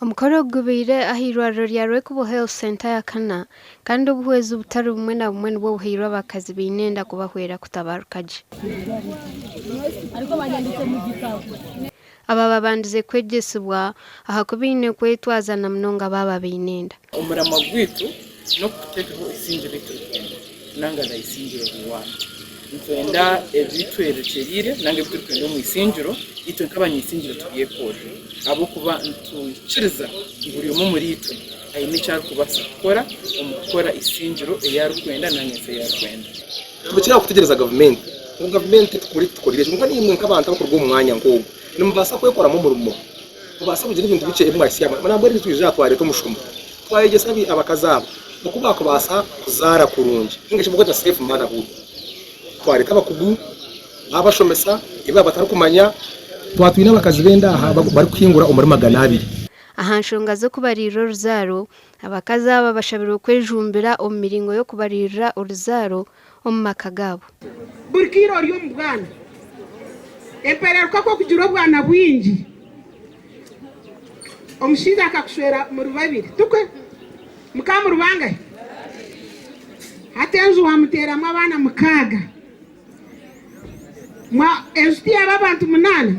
Omukoro ogu gubaire ah'eirwariro rya Rwekubo Health Centre Ayakana kandi obuhwezi butari bumwe na bumwe nibwo buhairwe abakazi baine enda kubahwera kutabaruka gye. Aba babandize kwegyesibwa aha ku baine kwetwaza na munonga baaba baine enda. Omuramwa gwaitu n'okuteekaho eisingiro ei turikwenda nanga the isingiro we want. Nitwenda ebi twerekyereire nanga ebi turikwenda omu isingiro itwe nk'abanyaisingiro tubyekorere ahabw'okuba nitwikiriza ngu buri omwe omuriitwe aine eki arikubaasa kukora omu kukora isingiro ei arikwenda nanga ensi ei arikwenda. Tibikiri aha kutegyereza gavumenti ngu gavumenti etukore eki tukorire eki. Kwonka naimwe nk'abantu abarikuruga omu mwanya nk'ogwo nimubaasa kwekoramu omurimo mubaase kugira ebintu bikye ebi mwahitsya aha. Nambwenu nitwija aha twareeta omushomo twayegyesa abakazi aba oku baakubaasa kuzaara kurungi nainga shi barikweta safe motherhood. Twareeta abakugu baabashomesa ebi baaba batarikumanya. Twaba twine abakazi b'enda aha barikuhingura omuri 200. Aha nshonga z'okubariirira oruzaaro, Abakazi aba bashabirwe kwejumbira omu miringo y'okubariirira oruzaaro omu maka gaabo. Buri kaire ori omu bwana. Empereruka kw'okugira obwana bwingi, omushaija akakushwera muri babiri, tikwe? Mukaba muri bangahi? Hati enju wamuteeramu abaana mukaaga. Enju tiyaaba abantu munaana?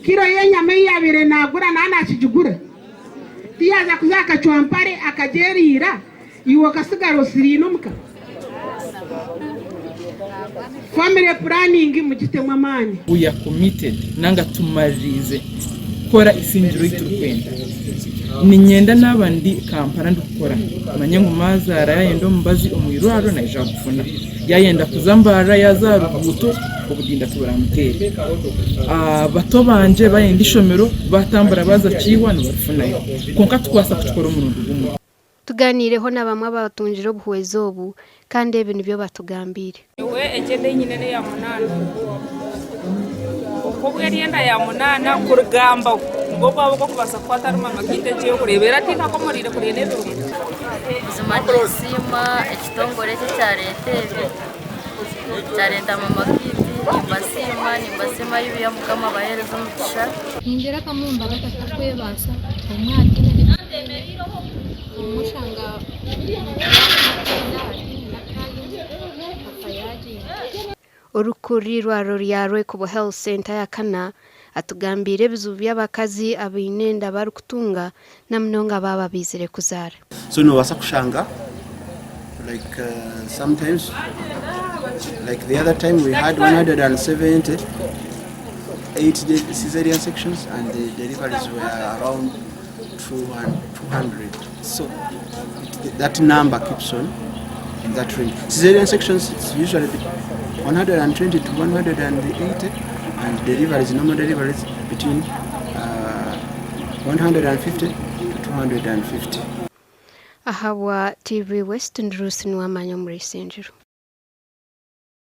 Kiro y'enyama ei yaabaire naagura naaba naakigigura? Tiyaaza kuza aha kacwampare akagyeriira, iwe okatsigara osiriine omuka? Family planning mugitemu amaani. We are committed nanga tumaririize kukora eisingiro ei turikwenda. Niinyenda naaba ndi Kampala ndikukora manye ngu maazaara yaayenda omubazi omu irwariro naija kugufuna. Yaayenda kuza Mbarara yaaza aha ruguuto obudinda tiburamuteere. Bato bangye baayenda eishomero baatambura baaza Kiihwa nibarifunayo. Kwonka tikubaasa kukikora omurundi gumwe. Tugaaniireho na bamwe abaatungire obuhwezi obu kandi ebi nibyo batugambiire. Nyowe egi enda ei nyine n'eya munaana. Kwonka obu eri enda ya munaana kurugambaho nigwo gwaba ogw'okubanza kukwata ahari maama kit egi ey'okureeba era tinkakomoriire kuriya n'ebirungo. Buzima ninsiima ekitongore eki ekyareeta ebi, ekyareeta mama kit nimbasiima nimbasiima ahi Mukama abaheereze omugisha. Nindeeba abamwe nibaba batarikwebaasa obumwe hataine n'eki baine obumwe oshanga omuntu ataine n'aku aine afa yaagyenda. Orikukurira eirwariro rya Rwekubo Health Centre Ayakana atugambiire ebizibu by'abakazi abaine enda barikutunga na munonga baaba baizire kuzaara. So nobaasa kushanga like sometimes like the other time we had 178 cesarean sections and the deliveries were around 200 so it, that number keeps on in that range. Cesarean sections it's usually 120 to 180 and deliveries, normal deliveries between 150 to 250. Ahabwa TV West ndi Ruth Nuwamanya omuri Isingiro.